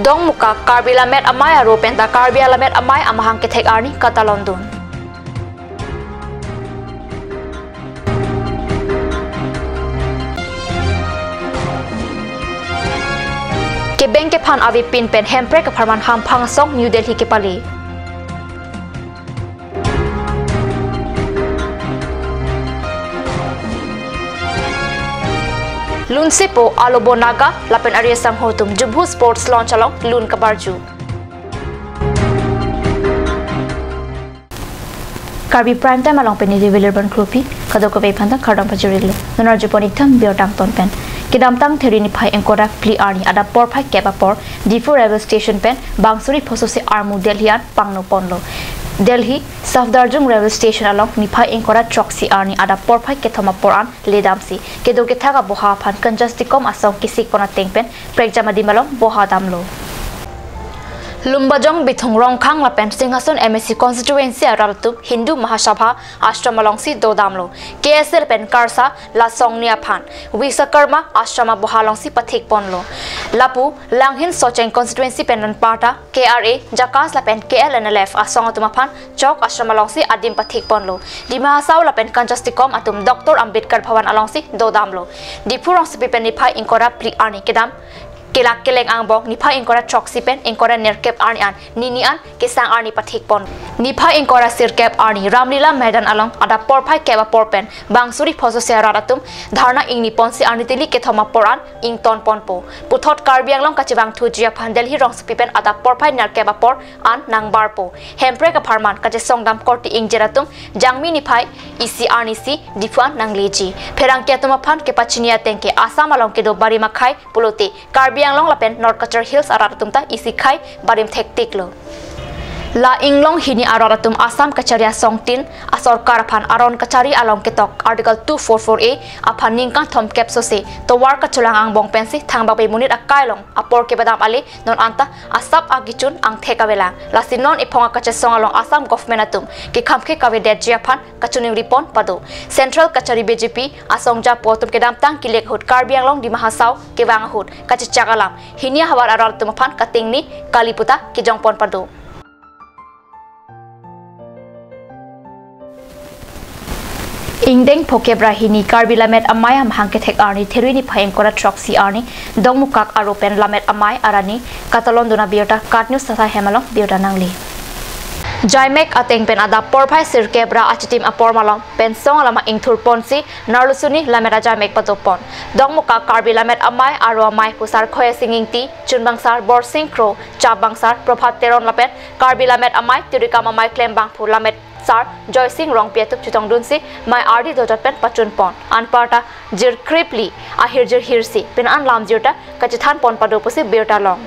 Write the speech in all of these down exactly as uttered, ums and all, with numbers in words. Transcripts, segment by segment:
Dongmukak Karbi Lammet Amei aro penta Karbi Alammet Amei amahang kethek arni katalondun. Kebeng kephan avepin pen Hemprek apharman hamphang asong New Delhi kepale. Lunsepo alobo Naga lapen ari asangho atum Jubhu Sports Launch along lun kabarju. Karbi Prime Time along pini Revealer Ban Kropi, kadokave aphanta kardom pajirilo. Non arjupon iktham birta angton pen. Kedamtang Theri niphai ingkoi ra phli arni adap porphai kep apor, Diphu Railway Station pen Bansuri Phosose armu Delhi an pangno ponlo. Delhi, Safdarjung Railway Station along niphai ingkoi ra throksi arni adap porphai kethom apor an ledamsi kedo kethak aboha aphan Kanjasdikom asong kesik pon ateng pen prekjam adim along boha damlo. Lumbajong, Bithung, Rongkhang lapen Singhason M A C constituency arat atum Hindu Mahasabha ashram alongsi dodamlo. K S L pen KARSA la asong ni aphan Vishwakarma ashram aboha alongsi pathik ponlo. Lapu Langhin Socheng constituency pen anparta K R A, JACAS lapen K L N L F asong atum aphan chok ashram alongsi adim pathik ponlo. Dima Hasao lapen Kanjasdikom atum Doctor Ambedkar Bhavan alongsi dodamlo. Diphu rongsopi pen niphai ingkoi ra phli arni kedam kelak keleng angbong niphai ingkoi ra throksi pen ingkoi ra nerkep arni an nini an kesang arni pathik pon. Niphai ingkoi ra sirkep arni Ramlila Maidan along adap porphai kep apor pen Bansuri Phosose arat atum dharna ingni ponsi arni tili kethom apor an ington ponpo. Puthot Karbi Anglong kachevangthuji aphan Delhi rongsopi pen adap porphai nerkep apor an nangbarpo. Hemprek apharman kachesong dam korte ingjir atum Jangmi niphai isi arnisi Diphu an nangleji. Pherangke atum aphan kepachini ateng ke Assam along kedo barim akhei pulote Karbi Anglong lapen North Cachar Hills arat atum ta isi khei barim thektiklo. La inglong hini arat atum Assam kachari asongtin asorkar aphan aron kachari along ketok Article two four four A aphan ningkan thomkep sose tovar kachelang angbong pensi thangbak pe monit akai along apor kebadam ale non anta asap akichun angthek avelang. Lasi non ephong akachesong along Assam government atum kekhamkhe kavedetji aphan kachiningri pon pado. Central kachari B J P asong japo atum kedamtang kelek ahut Karbi Anglong Dima Hasao kevang ahut kachechak alam hini ahavar arat atum aphan katingni kali puta kejong pon pado. Ingdeng phokep ra hini Karbi Lammet Amei amahang kethek arni Theri niphai ingkoi ra throksi arni Dongmukak aro pen Lammet Amei arni katalondun abirta KAT News Sasai hem along birta nangli. Jaimek ateng pen adap porphai sirkep ra achitim apor malom pen song alama ingthur ponsi Narlusuni Lammet Ajaimek pado pon. Dongmukak Karbi Lammet Amei aro amei pu Sar Khoyesing Ingti, Chunbangsar Borsing Kro, Chapbangsar Prabhat Teron lapen Karbi Lammet Amei Tirikam Amei klembangphu Lammet Sar Joysing Rongpi atum chetongdunsi mei ardi dojot pen pachun pon. Anparta jirkripli ahirjir hirsi pini an lamjirta kachethan pon pado pusi birta long.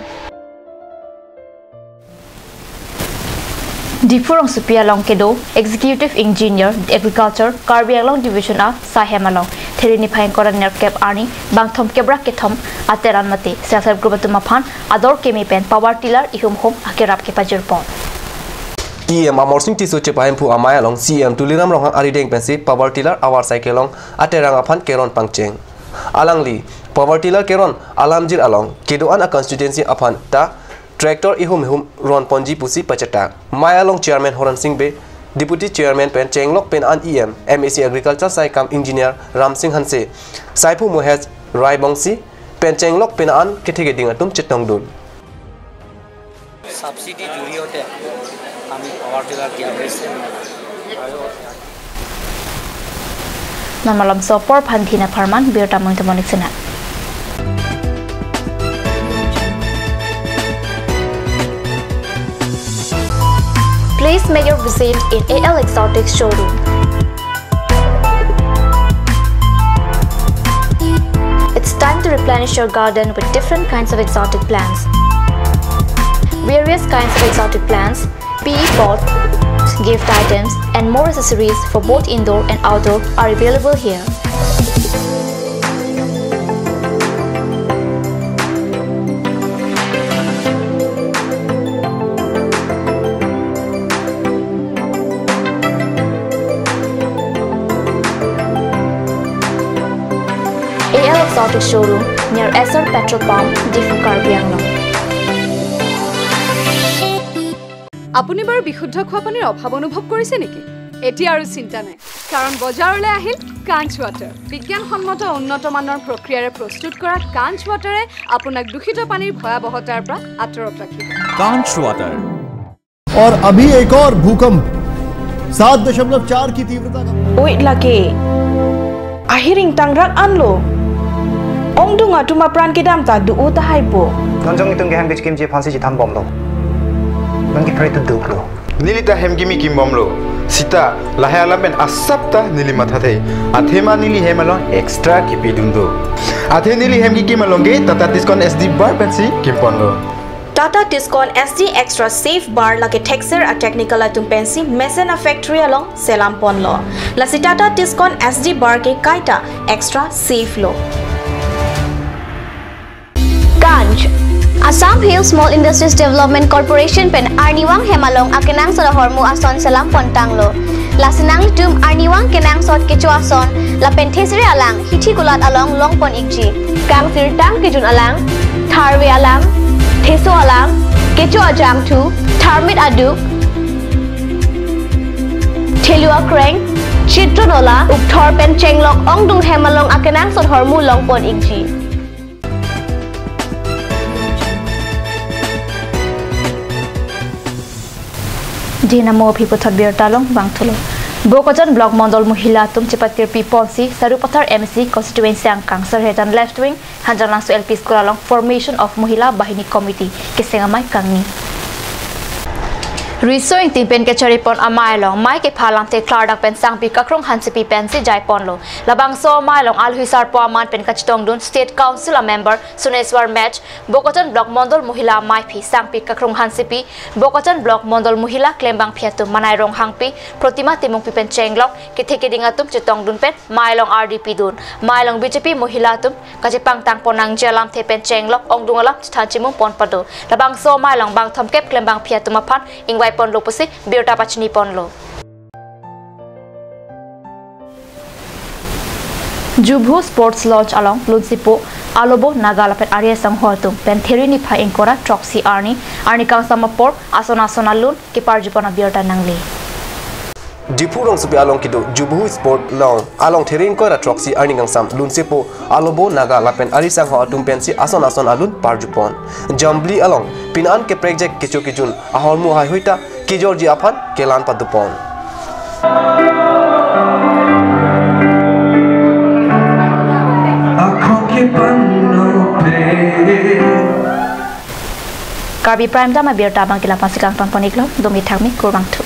Diphu rongsopi along kedo Executive Engineer Agriculture Karbi Anglong Division asai hem along Theri niphai ingkoi ra nerkep arni bangthomkep ra kethom ateran mate self help group atum aphan ador keme pen power tiller ihum hum akerap kepajir pon. E M Amarsing Tisso chepahemphu amei along C E M Tuliram Ronghang arideng pensi power tiller avarsai kelong aterang aphan keron pangcheng. Alangli power tiller keron alamjir along kedo-an a constituency aphan ta tractor ihum ihum ron ponji pusi pachetak. Mei along Chairman Horen Sing Bey, Deputy Chairman pen chenglok pini an E M, M A C Agriculture sai kam Engineer Ramsing Hanse, saiphu Mohesh Rai Bongsi pen chenglok pini an kethe keding atum chetongdun. ছাবচিডিৰ জৰিয়তে আমি power tiller দিয়া হৈছে। আৰু Non malomso apor aphan Dina Pharman, birta mo ingtomonik sena. Please make your visit in A L Exotic showroom. It's time to replenish your garden with different kinds of exotic plants. Various kinds of exotic plants, P E pots, gift items, and more accessories for both indoor and outdoor are available here. A L Exotic Showroom near Essar Petrol Pump, Diphu, Karbi Anglong. আপুনি বাৰু বিশুদ্ধ খোৱা পানীৰ অভাৱ অনুভৱ কৰিছে নেকি? এতিয়া আৰু চিন্তা নাই, কাৰণ বজাৰলৈ আহিল কাঞ্চ ৱাটাৰ। বিজ্ঞানসন্মত উন্নত মানৰ প্ৰক্ৰিয়াৰে প্ৰস্তুত কৰা কাঞ্চ ৱাটাৰে আপোনাক দূষিত পানীৰ ভয়াৱহতাৰ পৰা আঁতৰত ৰাখিব। Kanch Water. और अभी एक और भूकंप सात दशमलव चार की तीव्रता का Oi lake. Ahiring tangrak anlo. Ongdung atum apran kedam ta du-o tahai po. Non jong itum kehem kechikimji aphansi chethambomlo. Non kepre tu duklo. Neli ta hem kimi kimbomlo. Sita lahai alam pen asap ta neli mathathe. Athema neli hem along extra kipidun do. Athe neli hem kikim along ke Tata Tiscon S D bar pensi kimponlo. Tata Tiscon S D Extra Safe Bar lake thekser a technical atum pensi mesen a factory along selam ponlo. Lasi Tata Tiscon S D bar ke kaita extra safe lo. Kanch. Assam Hill Small Industries Development Corporation pen arnivang hem along akenangsot ahormu ason selam pontanglo. Lasi nanglitum arnivang kenangsot kecho ason lapen thesere alang hithi kulat along long pon ikji. Kangsirtang kejun alang, tharve alang, theso alang, kecho ajangthu, tharmit aduk, thelu akreng, chitron ola, ukthor pen chenglok ongdung hem along akenangsot ahormu long pon ikji. Dina mo aphi puthot birta long bang thulo. Bokajan Block Mondol Mohila atum chepatirpi ponsi Sarupathar M A C constituency angkang Sarhetan Left Wing Hanjanglangso L P School along Formation of Mohila Bahini Committee keseng amei kangni. Riso Ingti pen kechari pon amei along mei kepha lamthe klardak pen sangpi Kakrung Hansepi pensi jai ponlo. Labangso amei along alhi sarpo aman pen kachetongdun State Council a member Suneswar Mech, Bokajan Block Mondol Mohila ameiphi sangpi Kakrung Hansepi, Bokajan Block Mondol Mohila klembangpi atum Manai Ronghangpi, Protima Timungpi pen chenglok, kethe keding atum chetongdun pen mei along ardi pidun. Mei along B J P Mohila atum kachepangtang pon nangji alamthe pen chenglok ongdung alam chethan chimum pon pado. Labangso mei along bang thomkep klembangpi atum aphan ingvai ponlo pusi birta pachini ponlo. Jubhu Sports Lodge along lunsepo Alobo Naga lapen Ari asangho atum pen Theri niphai ingkoi ra throksi arni, arni kangsam apor ason ason alun keparjupon abirta nangle. Diphu rongsopi along kedo Jubhu Sport Lounge along Theri ingkoi ra throksi arni kangsam lunsepo Alobo Naga lapen Ari asangho atum pensi ason ason alun parjupon. Jambli along pini an keprekjek kecho kejun ahormu haihui ta kejorji aphan kelang padupon. Karbi Prime Time abirta abang ke la-ansi kangton pon iklo, domi thakmi, kurvangthu.